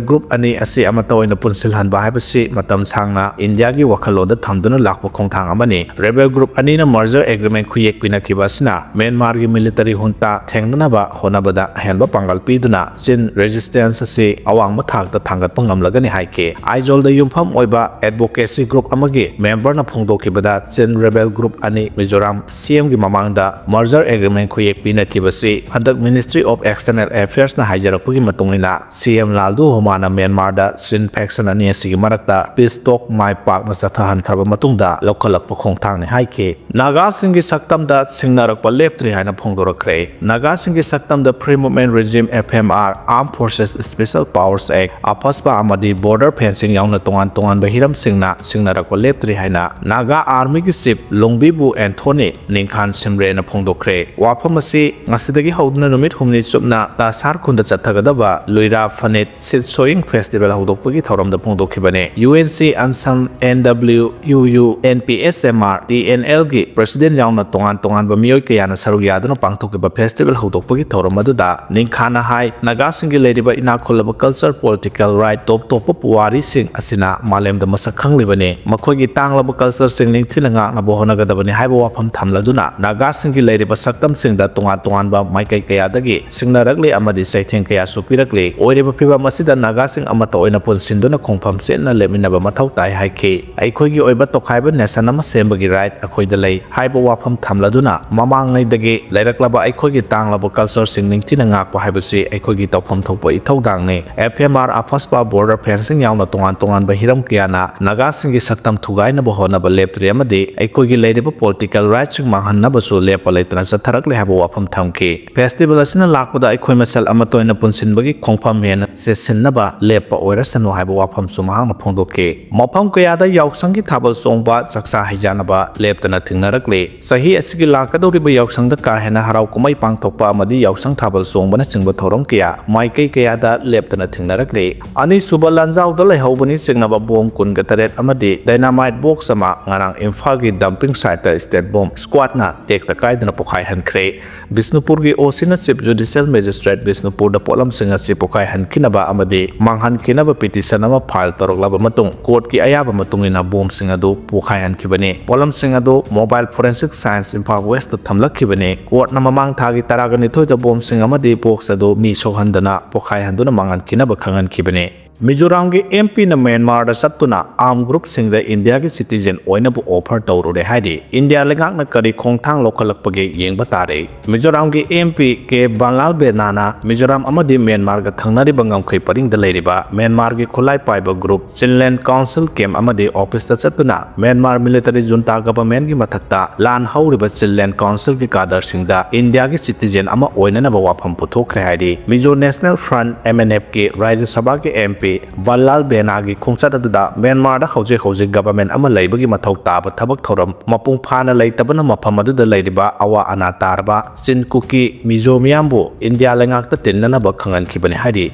ꯒ꯭ꯔꯨꯞ ꯑꯅꯤ ꯑꯁꯤ ꯑꯃꯠꯇ ꯑꯣꯏꯅ ꯄꯨꯟꯁꯤꯜꯍꯟꯕ ꯍꯥꯏꯕꯁꯤ ꯃꯇꯝ ꯁꯥꯡꯅ ꯏꯟꯗꯤꯌꯥꯒꯤ ꯋꯥꯈꯜꯂꯣꯟꯗ ꯊꯝꯗꯨꯅ ꯂꯥꯛꯄ ꯈꯣꯡꯊꯥꯡ ꯑꯃꯅꯤ꯫ ꯔꯦꯕꯦꯜ ꯒ꯭ꯔꯨꯞ ꯑꯅꯤꯅ ꯃꯔꯖꯔ ꯑꯦꯒ꯭ꯔꯤꯃꯦꯟ ꯈꯨꯌꯦꯛ ꯄꯤꯅꯈꯤꯕ ꯑꯁꯤꯅ ꯃ꯭ꯌꯥꯟꯃꯥꯔꯒꯤ ꯃꯤꯂꯤꯇꯔꯤ ꯍꯨꯟꯇꯥ ꯊꯦꯡꯅꯅꯕ ꯍꯣꯠꯅꯕꯗ ꯑꯍꯦꯟꯕ ꯄꯥꯡꯒꯜ ꯄꯤꯗꯨꯅ ꯆꯤꯟ ꯔꯦꯖꯤꯁꯇꯦꯟꯁ ꯑꯁꯤ ꯑꯋꯥꯡꯕ ꯊꯥꯛꯇ ꯊꯥꯡꯒꯠꯄ ꯉꯝꯂꯒꯅꯤ ꯍꯥꯏꯈꯤ꯫ ꯑꯥꯏꯖꯣꯜꯗ ꯌꯨꯝꯐꯝ ꯑꯣꯏꯕ ꯑꯦꯗꯚꯣꯀꯦꯁꯤ ꯒ꯭ꯔꯨꯞ ꯑꯃꯒꯤ ꯃꯦꯝꯕꯔꯅ ꯐꯣꯡꯗꯣꯛꯈꯤꯕꯗ, ꯆꯤꯟ ꯔꯦꯕꯦꯜ ꯒ꯭ꯔꯨꯞ ꯑꯅꯤ ꯃꯤꯖꯣꯔꯥꯝ C M ꯒꯤ ꯃꯃꯥꯡꯗ ꯃꯔꯖꯔ ꯑꯦꯒ꯭ꯔꯤꯃꯦꯟ ꯈꯨꯌꯦꯛ ꯄꯤꯅꯈꯤꯕꯁꯤ ꯍꯟꯗꯛ Ministry of External Affairs ꯅ ꯍꯥꯏꯖꯔꯛꯄꯒꯤ ꯃꯇꯨꯡ ꯏꯟꯅ, C M ꯂꯥꯜꯗꯨ ꯍꯣꯃꯥꯅ ꯃ꯭ꯌꯥꯟꯃꯥꯔꯗ ꯆꯤꯟ ꯐꯦꯛꯁꯟ ꯑꯅꯤ ꯑꯁꯤꯒꯤ ꯃꯔꯛꯇ ꯄꯤꯁ ꯇꯣꯛ ꯃꯥꯏ ꯄꯥꯛꯅ ꯆꯠꯊꯍꯟꯈ꯭ꯔꯕ ꯃꯇꯨꯡꯗ ꯂꯧꯈꯠꯂꯛꯄ ꯈꯣꯡꯊꯥꯡꯅꯤ ꯍꯥꯏꯈꯤ꯫ ꯅꯥꯒꯥꯁꯤꯡꯒꯤ ꯁꯛꯇꯝꯗ ꯁꯤꯡꯅꯔꯛꯄ ꯂꯦꯞꯇ꯭ꯔꯤ ꯍꯥꯏꯅ ꯐꯣꯡꯗꯣꯔꯛꯈ꯭ꯔꯦ꯫ ꯅꯥꯒꯥꯁꯤꯡꯒꯤ ꯁꯛꯇꯝꯗ Free Movement Regime, F M R, Armed Forces Special Powers Act, AFSPA ꯑꯃꯗꯤ border fencing ꯌꯥꯎꯅ ꯇꯣꯉꯥꯟ ꯇꯣꯉꯥꯟꯕ ꯍꯤꯔꯝꯁꯤꯡꯅ ꯁꯤꯡꯅꯔꯛꯄ ꯂꯦꯞꯇ꯭ꯔꯤ ꯍꯥꯏꯅ ꯅꯥꯒꯥ ꯑꯥꯔꯃꯤꯒꯤ ꯆꯤꯐ ꯂꯣꯡꯕꯤꯕꯨ ꯑꯦꯟꯊꯣꯅꯤ ꯅꯤꯡꯈꯥꯟ ꯁꯤꯝꯔꯦꯅ ꯐꯣꯡꯗꯣꯛꯈ꯭ꯔꯦ꯫ ꯋꯥꯐꯝ ꯑꯁꯤ ꯉꯁꯤꯗꯒꯤ ꯍꯧꯗꯨꯅ ꯅꯨꯃꯤꯠ ꯍꯨꯝꯅꯤ ꯆꯨꯞꯅ ꯇꯥꯁꯥꯔ ꯈꯨꯟꯗ ꯆꯠꯊꯒꯗꯕ ꯂꯨꯏꯔꯥ ꯐꯅꯦꯠ ꯁꯤꯠ ꯁꯣꯌꯤꯡ ꯐꯦꯁꯇꯤꯚꯦꯜ ꯍꯧꯗꯣꯛꯄꯒꯤ ꯊꯧꯔꯝꯗ ꯐꯣꯡꯗꯣꯛꯈꯤꯕꯅꯤ꯫ U N C ꯑꯟꯁꯝ, N W U U, N P S M R, T N L ꯒꯤ ꯄ꯭ꯔꯦꯁꯤꯗꯦꯟ ꯌꯥꯎꯅ ꯇꯣꯉꯥꯟ ꯇꯣꯉꯥꯟꯕ ꯃꯤꯑꯣꯏ ꯀꯌꯥꯅ ꯁꯔꯨꯛ ꯌꯥꯗꯨꯅ ꯄꯥꯡꯊꯣꯛꯈꯤꯕ ꯐꯦꯁꯇꯤꯚꯦꯜ ꯍꯧꯗꯣꯛꯄꯒꯤ ꯊꯧꯔꯝ ꯑꯗꯨꯗ ꯅꯤꯡꯈꯥꯅ ꯍꯥꯏ, ꯅꯥꯒꯥꯁꯤꯡꯒꯤ ꯂꯩꯔꯤꯕ ꯏꯅꯥꯛ ꯈꯨꯜꯂꯕ ꯀꯜꯆꯔ, ꯄꯣꯂꯤꯇꯤꯀꯦꯜ ꯔꯥꯏꯠ, ꯇꯣꯞ ꯇꯣꯞꯄ ꯄꯨꯋꯥꯔꯤꯁꯤꯡ ꯑꯁꯤꯅ ꯃꯥꯂꯦꯝꯗ ꯃꯁꯛ ꯈꯪꯂꯤꯕꯅꯤ꯫ ꯃꯈꯣꯏꯒꯤ ꯇꯥꯡꯂꯕ ꯀꯜꯆꯔꯁꯤꯡ ꯅꯤꯡꯊꯤꯅ ꯉꯥꯛꯅꯕ ꯍꯣꯠꯅꯒꯗꯕꯅꯤ ꯍꯥꯏꯕ ꯋꯥꯐꯝ ꯊꯝꯂꯗꯨꯅ, ꯅꯥꯒꯥꯁꯤꯡꯒꯤ ꯂꯩꯔꯤꯕ ꯁꯛꯇꯝꯁꯤꯡꯗ ꯇꯣꯉꯥꯟ ꯇꯣꯉꯥꯟꯕ ꯃꯥꯏꯀꯩ ꯀꯌꯥꯗꯒꯤ ꯁꯤꯡꯅꯔꯛꯂꯤ ꯑꯃꯗꯤ ꯆꯩꯊꯦꯡ ꯀꯌꯥꯁꯨ ꯄꯤꯔꯛꯂꯤ꯫ ꯑꯣꯏꯔꯤꯕ ꯐꯤꯕꯝ ꯑꯁꯤꯗ ꯅꯥꯒꯥꯁꯤꯡ ꯑꯃꯠꯇ ꯑꯣꯏꯅ ꯄꯨꯟꯁꯤꯟꯗꯨꯅ ꯈꯣꯡꯐꯝ ꯆꯦꯠꯅ ꯂꯦꯞꯃꯤꯟꯅꯕ ꯃꯊꯧ ꯇꯥꯏ ꯍꯥꯏꯈꯤ꯫ ꯑꯩꯈꯣꯏꯒꯤ ꯑꯣꯏꯕ ꯇꯣꯈꯥꯏꯕ ꯅꯦꯁꯟ ꯑꯃ ꯁꯦꯝꯕꯒꯤ ꯔꯥꯏꯠ ꯑꯩꯈꯣꯏꯗ ꯂꯩ ꯍꯥꯏꯕ ꯋꯥꯐꯝ ꯊꯝꯂꯗꯨꯅ, ꯃꯃꯥꯡꯉꯩꯗꯒꯤ ꯂꯩꯔꯛꯂꯕ ꯑꯩꯈꯣꯏꯒꯤ ꯇꯥꯡꯂꯕ ꯀꯜꯆꯔꯁꯤꯡ ꯅꯤꯡꯊꯤꯅ ꯉꯥꯛꯄ ꯍꯥꯏꯕꯁꯤ ꯑꯩꯈꯣꯏꯒꯤ ꯇꯧꯐꯝ ꯊꯣꯛꯄ ꯏꯊꯧꯗꯥꯡꯅꯤ꯫ F M R, AFSPA, border fencing ꯌꯥꯎꯅ ꯇꯣꯉꯥꯟ ꯇꯣꯉꯥꯟꯕ ꯍꯤꯔꯝ ꯀꯌꯥꯅ ꯅꯥꯒꯥꯁꯤꯡꯒꯤ ꯁꯛꯇꯝ ꯊꯨꯒꯥꯏꯅꯕ ꯍꯣꯠꯅꯕ ꯂꯦꯞꯇ꯭ꯔꯤ ꯑꯃꯗꯤ ꯑꯩꯈꯣꯏꯒꯤ ꯂꯩꯔꯤꯕ ꯄꯣꯂꯤꯇꯤꯀꯦꯜ ꯔꯥꯏꯠꯁꯤꯡ ꯃꯥꯡꯍꯟꯅꯕꯁꯨ ꯂꯦꯞꯄ ꯂꯩꯇꯅ ꯆꯠꯊꯔꯛꯂꯦ ꯍꯥꯏꯕ ꯋꯥꯐꯝ ꯊꯝꯈꯤ꯫ ꯐꯦꯁꯇꯤꯚꯦꯜ ꯑꯁꯤꯅ ꯂꯥꯛꯄꯗ ꯑꯩꯈꯣꯏ ꯃꯁꯦꯜ ꯑꯃꯠꯇ ꯑꯣꯏꯅ ꯄꯨꯟꯁꯤꯟꯕꯒꯤ ꯈꯣꯡꯐꯝ ꯍꯦꯟꯅ ꯆꯦꯠꯁꯤꯟꯅꯕ ꯂꯦꯞꯄ ꯑꯣꯏꯔꯁꯅꯨ ꯍꯥꯏꯕ ꯋꯥꯐꯝꯁꯨ ꯃꯍꯥꯛꯅ ꯐꯣꯡꯗꯣꯛꯈꯤ꯫ ꯃꯐꯝ ꯀꯌꯥ ꯗ ꯌꯥꯎꯁꯪꯒꯤ ꯊꯥꯕꯜ ꯆꯣꯡꯕ, ꯆꯥꯛꯆꯥ ꯍꯩꯖꯥꯟꯅꯕ ꯂꯦꯞꯇꯅ ꯊꯦꯡꯅꯔꯛꯂꯦ꯫ ꯆꯍꯤ ꯑꯁꯤꯒꯤ ꯂꯥꯛꯀꯗꯧꯔꯤꯕ ꯌꯥꯎꯁꯪꯗ ꯀꯥ ꯍꯦꯟꯅ ꯍꯔꯥꯎ ꯀꯨꯝꯍꯩ ꯄꯥꯡꯊꯣꯛꯄ ꯑꯃꯗꯤ ꯌꯥꯎꯁꯪ ꯊꯥꯕꯜ ꯆꯣꯡꯕꯅꯆꯤꯡꯕ ꯊꯧꯔꯝ ꯀꯌꯥ ꯃꯥꯏꯀꯩ ꯀꯌꯥꯗ ꯂꯦꯞꯇꯅ ꯊꯦꯡꯅꯔꯛꯂꯦ꯫ ꯑꯅꯤꯁꯨꯕ ꯂꯥꯟꯖꯥꯎꯗ ꯂꯩꯍꯧꯕꯅꯤ ꯆꯤꯡꯅꯕ ꯕꯣꯝ ꯀꯨꯟꯒ ꯇꯔꯦꯠ ꯑꯃꯗꯤ dynamite box ꯑꯃ ꯉꯔꯥꯡ ꯏꯝꯐꯥꯜꯒꯤ dumping site ꯁ꯭ꯇꯦꯠ ꯕꯣꯝ ꯁ꯭ꯀ꯭ꯋꯥꯗꯅ ꯇꯦꯛꯇ ꯀꯥꯏꯗꯅ ꯄꯣꯈꯥꯏꯍꯟꯈ꯭ꯔꯦ꯫ ꯕꯤꯁꯅꯨꯄꯨꯔꯒꯤ ꯑꯣ ꯁꯤꯅ Chief Judicial Magistrate ꯕꯤꯁꯅꯨꯄꯨꯔꯗ ꯄꯣꯠꯂꯝꯁꯤꯡ ꯑꯁꯤ ꯄꯣꯈꯥꯏꯍꯟꯈꯤꯅꯕ ꯑꯃꯗꯤ ꯃꯥꯡꯍꯟꯈꯤꯅꯕ petition ꯑꯃ file ꯇꯧꯔꯛꯂꯕ ꯃꯇꯨꯡ, courtꯀꯤ ꯑꯌꯥꯕ ꯃꯇꯨꯡ ꯏꯟꯅ ꯕꯣꯝꯁꯤꯡ ꯑꯗꯨ ꯄꯣꯈꯥꯏꯍꯟꯈꯤꯕꯅꯤ꯫ ꯄꯣꯠꯂꯝꯁꯤꯡ ꯑꯗꯨ Mobile Forensic Science Imphal Westꯇ ꯊꯝꯂꯛꯈꯤꯕꯅꯤ꯫ Courtꯅ ꯃꯃꯥꯡ ꯊꯥꯒꯤ ꯇꯔꯥꯒ ꯅꯤꯊꯣꯏꯗ ꯕꯣꯝꯁꯤꯡ ꯑꯃꯗꯤ box ꯑꯗꯨ ꯃꯤ ꯁꯣꯛꯍꯟꯗꯅ ꯄꯣꯈꯥꯏꯍꯟꯗꯨꯅ ꯃꯥꯡꯍꯟꯈꯤꯅꯕ ꯈꯪꯍꯟꯈꯤꯕꯅꯤ꯫ ꯃꯤꯖꯣꯔꯥꯝꯒꯤ MP ꯅ ꯃ꯭ꯌꯥꯟꯃꯥꯔꯗ ꯆꯠꯇꯨꯅ armed groupꯁꯤꯡꯗ ꯏꯟꯗꯤꯌꯥꯒꯤ citizen ꯑꯣꯏꯅꯕ offer ꯇꯧꯔꯨꯔꯦ ꯍꯥꯏꯔꯤ꯫ ꯏꯟꯗꯤꯌꯥ ꯂꯩꯉꯥꯛꯅ ꯀꯔꯤ ꯈꯣꯡꯊꯥꯡ ꯂꯧꯈꯠꯂꯛꯄꯒꯦ ꯌꯦꯡꯕ ꯇꯥꯔꯦ꯫ ꯃꯤꯖꯣꯔꯥꯝꯒꯤ MP ꯀꯦ ꯕꯟꯂꯥꯜ ꯕꯦꯅꯥꯅ ꯃꯤꯖꯣꯔꯥꯝ ꯑꯃꯗꯤ ꯃ꯭ꯌꯥꯟꯃꯥꯔꯒ ꯊꯪꯅꯔꯤꯕ ꯉꯝꯈꯩ ꯄꯔꯤꯡꯗ ꯂꯩꯔꯤꯕ ꯃ꯭ꯌꯥꯟꯃꯥꯔꯒꯤ ꯈꯨꯠꯂꯥꯏ ꯄꯥꯏꯕ group Chinland Council camp ꯑꯃꯗꯤ officeꯇ ꯆꯠꯇꯨꯅ ꯃ꯭ꯌꯥꯟꯃꯥꯔ military junta governmentꯀꯤ ꯃꯊꯛꯇ ꯂꯥꯟ ꯍꯧꯔꯤꯕ Chinland Councilꯒꯤ cadreꯁꯤꯡꯗ ꯏꯟꯗꯤꯌꯥꯒꯤ citizen ꯑꯃ ꯑꯣꯏꯅꯅꯕ ꯋꯥꯐꯝ ꯄꯨꯊꯣꯛꯈ꯭ꯔꯦ ꯍꯥꯏꯔꯤ꯫ Mizo National Front, MNFꯀꯤ ꯔꯥꯖ꯭ꯌ ꯁꯚꯥꯒꯤ MP ꯕꯟꯂꯥꯜ ꯕꯦꯅꯥꯒꯤ ꯈꯣꯡꯆꯠ ꯑꯗꯨꯗ ꯃ꯭ꯌꯥꯟꯃꯥꯔꯗ ꯍꯧꯖꯤꯛ ꯍꯧꯖꯤꯛ government ꯑꯃ ꯂꯩꯕꯒꯤ ꯃꯊꯧ ꯇꯥꯕ ꯊꯕꯛ ꯊꯧꯔꯝ ꯃꯄꯨꯡ ꯐꯥꯅ ꯂꯩꯇꯕꯅ ꯃꯐꯝ ꯑꯗꯨꯗ ꯂꯩꯔꯤꯕ ꯑꯋꯥ ꯑꯅꯥ ꯇꯥꯔꯕ ꯆꯤꯟ ꯀꯨꯀꯤ ꯃꯤꯖꯣ ꯃꯤꯌꯥꯝꯕꯨ ꯏꯟꯗꯤꯌꯥ ꯂꯩꯉꯥꯛꯇ ꯇꯤꯟꯅꯅꯕ ꯈꯪꯍꯟꯈꯤꯕꯅꯤ ꯍꯥꯏꯔꯤ꯫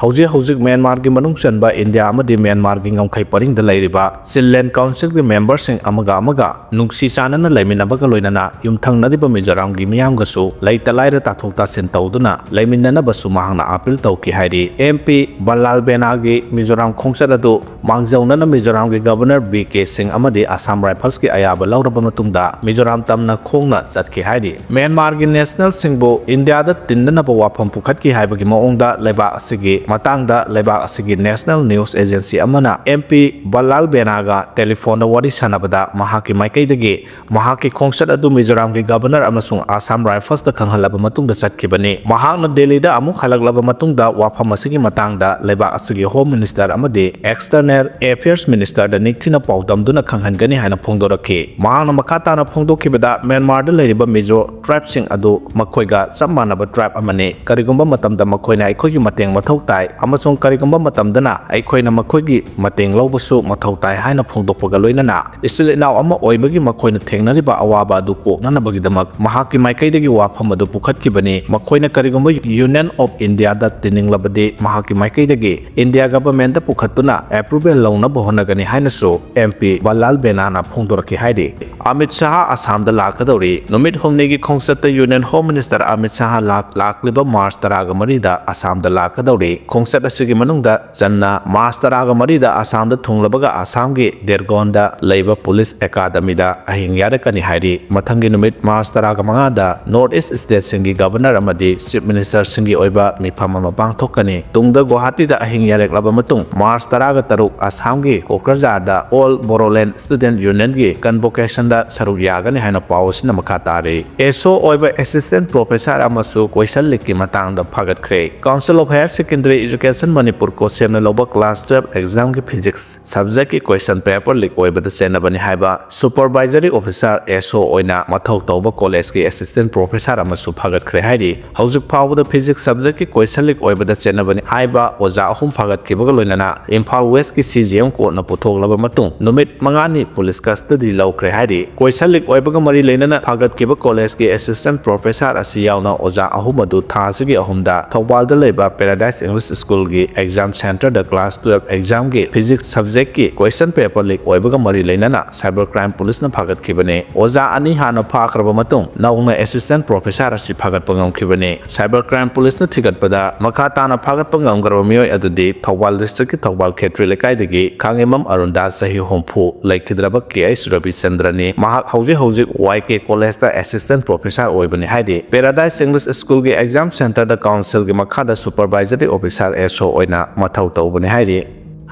ꯍꯧꯖꯤꯛ ꯍꯧꯖꯤꯛ ꯃ꯭ꯌꯥꯟꯃꯥꯔꯒꯤ ꯃꯅꯨꯡ ꯆꯟꯕ ꯏꯟꯗꯤꯌꯥ ꯑꯃꯗꯤ ꯃ꯭ꯌꯥꯟꯃꯥꯔꯒꯤ ꯉꯝꯈꯩ ꯄꯔꯤꯡꯗ ꯂꯩꯔꯤꯕ Chinland Councilꯒꯤ memberꯁꯤꯡ ꯑꯃꯒ ꯑꯃꯒ ꯅꯨꯡꯁꯤ ꯆꯥꯟꯅꯅ ꯂꯩꯃꯤꯟꯅꯕꯒ ꯂꯣꯏꯅꯅ ꯌꯨꯝꯊꯪꯅꯔꯤꯕ ꯃꯤꯖꯣꯔꯥꯝꯒꯤ ꯃꯤꯌꯥꯝꯒꯁꯨ ꯂꯩꯇ ꯂꯥꯏꯔ ꯇꯥꯊꯣꯛ ꯇꯥꯁꯤꯟ ꯇꯧꯗꯨꯅ ꯂꯩꯃꯤꯟꯅꯅꯕꯁꯨ ꯃꯍꯥꯛꯅ appeal ꯇꯧꯈꯤ ꯍꯥꯏꯔꯤ꯫ MP ꯕꯟꯂꯥꯜ ꯕꯦꯅꯥꯒꯤ ꯃꯤꯖꯣꯔꯥꯝ ꯈꯣꯡꯆꯠ ꯑꯗꯨ ꯃꯥꯡꯖꯧꯅꯅ ꯃꯤꯖꯣꯔꯥꯝꯒꯤ Governor ꯕꯤ ꯀꯦ ꯁꯤꯡ ꯑꯃꯗꯤ Assam Riflesꯀꯤ ꯑꯌꯥꯕ ꯂꯧꯔꯕ ꯃꯇꯨꯡꯗ ꯃꯤꯖꯣꯔꯥꯝ ꯇꯝꯅ ꯈꯣꯡꯅ ꯆꯠꯈꯤ ꯍꯥꯏꯔꯤ꯫ ꯃ꯭ꯌꯥꯟꯃꯥꯔꯒꯤ nationalꯁꯤꯡꯕꯨ ꯏꯟꯗꯤꯌꯥꯗ ꯇꯤꯟꯅꯅꯕ ꯋꯥꯐꯝ ꯄꯨꯈꯠꯈꯤ ꯍꯥꯏꯕꯒꯤ ꯃꯑꯣꯡꯗ ꯂꯩꯕꯥꯛ ꯑꯁꯤꯒꯤ ꯃꯇꯥꯡꯗ ꯂꯩꯕꯥꯛ ꯑꯁꯤꯒꯤ national news agency ꯑꯃꯅ MP ꯕꯟꯂꯥꯜ ꯕꯦꯅꯥꯒ telephoneꯗ ꯋꯥꯔꯤ ꯁꯥꯟꯅꯕꯗ ꯃꯍꯥꯛꯀꯤ ꯃꯥꯏꯀꯩꯗꯒꯤ ꯃꯍꯥꯛꯀꯤ ꯈꯣꯡꯆꯠ ꯑꯗꯨ ꯃꯤꯖꯣꯔꯥꯝꯒꯤ Governor ꯑꯃꯁꯨꯡ Assam Riflesꯇ ꯈꯪꯍꯜꯂꯕ ꯃꯇꯨꯡꯗ ꯆꯠꯈꯤꯕꯅꯤ꯫ ꯃꯍꯥꯛꯅ ꯗꯦꯜꯂꯤꯗ ꯑꯃꯨꯛ ꯍꯜꯂꯛꯂꯕ ꯃꯇꯨꯡꯗ ꯋꯥꯐꯝ ꯑꯁꯤꯒꯤ ꯃꯇꯥꯡꯗ ꯂꯩꯕꯥꯛ ꯑꯁꯤꯒꯤ Home Minister ꯑꯃꯗꯤ External Affairs Ministerꯗ ꯅꯤꯡꯊꯤꯅ ꯄꯥꯎꯗꯝꯗꯨꯅ ꯈꯪꯍꯟꯒꯅꯤ ꯍꯥꯏꯅ ꯐꯣꯡꯗꯣꯔꯛꯈꯤ꯫ ꯃꯍꯥꯛꯅ ꯃꯈꯥ ꯇꯥꯅ ꯐꯣꯡꯗꯣꯛꯈꯤꯕꯗ, ꯃ꯭ꯌꯥꯟꯃꯥꯔꯗ ꯂꯩꯔꯤꯕ ꯃꯤꯖꯣ tribeꯁꯤꯡ ꯑꯗꯨ ꯃꯈꯣꯏꯒ ꯆꯞ ꯃꯥꯟꯅꯕ tribe ꯑꯃꯅꯤ꯫ ꯀꯔꯤꯒꯨꯝꯕ ꯃꯇꯝꯗ ꯃꯈꯣꯏꯅ ꯑꯩꯈꯣꯏꯒꯤ ꯃꯇꯦꯡ ꯃꯊꯧ ꯇꯥꯏ ꯑꯃꯁꯨꯡ ꯀꯔꯤꯒꯨꯝꯕ ꯃꯇꯝꯗꯅ ꯑꯩꯈꯣꯏꯅ ꯃꯈꯣꯏꯒꯤ ꯃꯇꯦꯡ ꯂꯧꯕꯁꯨ ꯃꯊꯧ ꯇꯥꯏ ꯍꯥꯏꯅ ꯐꯣꯡꯗꯣꯛꯄꯒ ꯂꯣꯏꯅꯅ, ꯏꯆꯤꯜ ꯏꯅꯥꯎ ꯑꯃ ꯑꯣꯏꯕꯒꯤ ꯃꯈꯣꯏꯅ ꯊꯦꯡꯅꯔꯤꯕ ꯑꯋꯥꯕ ꯑꯗꯨ ꯀꯣꯛꯅꯅꯕꯒꯤꯗꯃꯛ ꯃꯍꯥꯛꯀꯤ ꯃꯥꯏꯀꯩꯗꯒꯤ ꯋꯥꯐꯝ ꯑꯗꯨ ꯄꯨꯈꯠꯈꯤꯕꯅꯤ꯫ ꯃꯈꯣꯏꯅ ꯀꯔꯤꯒꯨꯝꯕ Union of Indiaꯗ ꯇꯤꯟꯅꯤꯡꯂꯕꯗꯤ ꯃꯍꯥꯛꯀꯤ ꯃꯥꯏꯀꯩꯗꯒꯤ India Governmentꯗ ꯄꯨꯈꯠꯇꯨꯅ approval ꯂꯧꯅꯕ ꯍꯣꯠꯅꯒꯅꯤ ꯍꯥꯏꯅꯁꯨ MP ꯕꯜꯂꯥꯜ ꯕꯦꯅꯥꯅ ꯐꯣꯡꯗꯣꯔꯛꯈꯤ ꯍꯥꯏꯔꯤ꯫ ꯑꯃꯤꯠ ꯁꯥꯍ ꯑꯁꯥꯝꯗ ꯂꯥꯛꯀꯗꯧꯔꯤ꯫ ꯅꯨꯃꯤꯠ ꯍꯨꯝꯅꯤꯒꯤ ꯈꯣꯡꯆꯠꯇ Union Home Minister Amit Shah ꯂꯥꯛ-, ꯂꯥꯛꯂꯤꯕ March ꯇꯔꯥꯒ ꯃꯔꯤꯗ ꯑꯁꯥꯝꯗ ꯂꯥꯛꯀꯗꯧꯔꯤ꯫ ꯈꯣꯡꯆꯠ ꯑꯁꯤꯒꯤ ꯃꯅꯨꯡꯗ ꯆꯟꯅ March ꯇꯔꯥꯒ ꯃꯔꯤꯗ ꯑꯁꯥꯝꯗ ꯊꯨꯡꯂꯕꯒ ꯑꯁꯥꯝꯒꯤ ꯗꯦꯔꯒꯣꯟꯗ ꯂꯩꯕ Police Academyꯗ ꯑꯍꯤꯡ ꯌꯥꯔꯛꯀꯅꯤ ꯍꯥꯏꯔꯤ꯫ ꯃꯊꯪꯒꯤ ꯅꯨꯃꯤꯠ March ꯇꯔꯥꯒ ꯃꯉꯥꯗ North East Stateꯁꯤꯡꯒꯤ Governor ꯑꯃꯗꯤ Chief Ministerꯁꯤꯡꯒꯤ ꯑꯣꯏꯕ ꯃꯤꯐꯝ ꯑꯃ ꯄꯥꯡꯊꯣꯛꯀꯅꯤ꯫ ꯇꯨꯡꯗ ꯒꯨꯋꯥꯍꯥꯇꯤꯗ ꯑꯍꯤꯡ ꯌꯥꯔꯦꯛꯂꯕ ꯃꯇꯨꯡ March ꯇꯔꯥꯒ ꯇꯔꯨꯛ ꯑꯁꯥꯝꯒꯤ ꯀꯣꯀ꯭ꯔꯖꯥꯔꯗ All Bodoland Student Unionꯒꯤ convocationꯗ ꯁꯔꯨꯛ ꯌꯥꯒꯅꯤ ꯍꯥꯏꯅ ꯄꯥꯎ ꯑꯁꯤꯅ ꯃꯈꯥ ꯇꯥꯔꯤ꯫ ꯑꯦꯁꯣ ꯑꯣꯏꯕ Assistant Professor ꯑꯃꯁꯨ question leakꯀꯤ ꯃꯇꯥꯡꯗ ꯐꯥꯒꯠꯈ꯭ꯔꯦ꯫ Council of Higher Secondary Education Manipur, COHSEMꯅ ꯂꯧꯕ class twelve examꯒꯤ physics subjectꯀꯤ question paper leak ꯑꯣꯏꯕꯗ ꯆꯦꯟꯅꯕꯅꯤ ꯍꯥꯏꯕ Supervisory Officer, ꯑꯦꯁ ꯑꯣ, ꯑꯣꯏꯅ ꯃꯊꯧ ꯇꯧꯕ collegeꯀꯤ Assistant Professor ꯑꯃꯁꯨ ꯐꯥꯒꯠꯈ꯭ꯔꯦ ꯍꯥꯏꯔꯤ꯫ ꯍꯧꯖꯤꯛ ꯐꯥꯎꯕꯗ physics subjectꯀꯤ question leak ꯑꯣꯏꯕꯗ ꯆꯦꯟꯅꯕꯅꯤ ꯍꯥꯏꯕ ꯑꯣꯖꯥ ꯑꯍꯨꯝ ꯐꯥꯒꯠꯈꯤꯕꯒ ꯂꯣꯏꯅꯅ ꯏꯝꯐꯥꯜ Westꯀꯤ C G M courtꯅ ꯄꯨꯊꯣꯛꯂꯕ ꯃꯇꯨꯡ, ꯅꯨꯃꯤꯠ ꯃꯉꯥꯅꯤ police custody ꯂꯧꯈ꯭ꯔꯦ ꯍꯥꯏꯔꯤ꯫ Question leak ꯑꯣꯏꯕꯒ ꯃꯔꯤ ꯂꯩꯅꯅ ꯐꯥꯒꯠꯈꯤꯕ collegeꯀꯤ Assistant Professor ꯑꯁꯤ ꯌꯥꯎꯅ ꯑꯣꯖꯥ ꯑꯍꯨꯝ ꯑꯗꯨ ꯊꯥ ꯑꯁꯤꯒꯤ ꯑꯍꯨꯝꯗ ꯊꯧꯕꯥꯜꯗ ꯂꯩꯕ Paradise English Schoolꯒꯤ exam centreꯗ class twelve examꯒꯤ physics subjectꯀꯤ question paper leak ꯑꯣꯏꯕꯒ ꯃꯔꯤ ꯂꯩꯅꯅ Cyber Crime Policeꯅ ꯐꯥꯒꯠꯈꯤꯕꯅꯤ꯫ ꯑꯣꯖꯥ ꯑꯅꯤ ꯍꯥꯟꯅ ꯐꯥꯈ꯭ꯔꯕ ꯃꯇꯨꯡ, ꯅꯧꯅ Assistant Professor ꯑꯁꯤ ꯐꯥꯒꯠꯄ ꯉꯝꯈꯤꯕꯅꯤ꯫ Cyber Crime Policeꯅ ꯊꯤꯒꯠꯄꯗ, ꯃꯈꯥ ꯇꯥꯅ ꯐꯥꯒꯠꯄ ꯉꯝꯈ꯭ꯔꯕ ꯃꯤꯑꯣꯏ ꯑꯗꯨꯗꯤ ꯊꯧꯕꯥꯜ districtꯀꯤ ꯊꯧꯕꯥꯜ ꯈꯦꯇ꯭ꯔꯤ ꯂꯩꯀꯥꯏꯗꯒꯤ ꯈꯥꯉꯦꯝꯕꯝ ꯑꯔꯨꯟꯗꯥꯁ, ꯆꯍꯤ ꯍꯨꯝꯐꯨ, ꯂꯩꯈꯤꯗ꯭ꯔꯕ ꯀꯦ ꯑꯩꯆ ꯔꯕꯤꯆꯟꯗ꯭ꯔꯅꯤ꯫ ꯃꯍꯥꯛ ꯍꯧꯖꯤꯛ ꯍꯧꯖꯤꯛ ꯋꯥꯏ ꯀꯦ collegeꯇ Assistant Professor ꯑꯣꯏꯕꯅꯤ ꯍꯥꯏꯔꯤ꯫ Paradise English Schoolꯒꯤ exam centreꯗ councilꯒꯤ ꯃꯈꯥꯗ Supervisory Officer, ꯑꯦꯁ ꯑꯣ, ꯑꯣꯏꯅ ꯃꯊꯧ ꯇꯧꯕꯅꯤ ꯍꯥꯏꯔꯤ꯫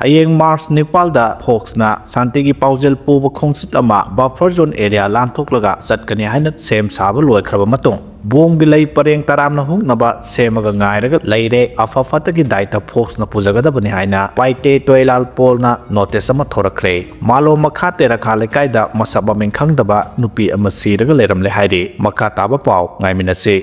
ꯍꯌꯦꯡ March ꯅꯤꯄꯥꯜꯗ Foxꯅ ꯁꯥꯟꯇꯤꯒꯤ ꯄꯥꯎꯖꯦꯜ ꯄꯨꯕ ꯈꯣꯡꯆꯠ ꯑꯃ buffer zone area ꯂꯥꯟꯊꯣꯛꯂꯒ ꯆꯠꯀꯅꯤ ꯍꯥꯏꯅ ꯁꯦꯝ ꯁꯥꯕ ꯂꯣꯏꯈ꯭ꯔꯕ ꯃꯇꯨꯡ, ꯕꯣꯝꯒꯤ ꯂꯩ ꯄꯔꯦꯡ ꯇꯔꯥꯝꯅ ꯍꯨꯛꯅꯕ ꯁꯦꯝꯃꯒ ꯉꯥꯏꯔꯒ ꯂꯩꯔꯦ꯫ ꯑꯐ ꯐꯠꯇꯒꯤ ꯗꯥꯏꯇ Foxꯅ ꯄꯨꯖꯒꯗꯕꯅꯤ ꯍꯥꯏꯅ ꯄꯥꯏꯇꯦ ꯇꯣꯏꯂꯥꯜ ꯄꯣꯜꯅ notice ꯑꯃ ꯊꯣꯔꯛꯈ꯭ꯔꯦ꯫ ꯃꯥꯂꯣꯝ ꯃꯈꯥ ꯇꯦꯔꯥꯈꯥ ꯂꯩꯀꯥꯏꯗ ꯃꯁꯛ ꯃꯃꯤꯡ ꯈꯪꯗꯕ ꯅꯨꯄꯤ ꯑꯃ ꯁꯤꯔꯒ ꯂꯩꯔꯝꯂꯦ ꯍꯥꯏꯔꯤ꯫ ꯃꯈꯥ ꯇꯥꯕ ꯄꯥꯎ ꯉꯥꯏꯃꯤꯟꯅꯁꯤ꯫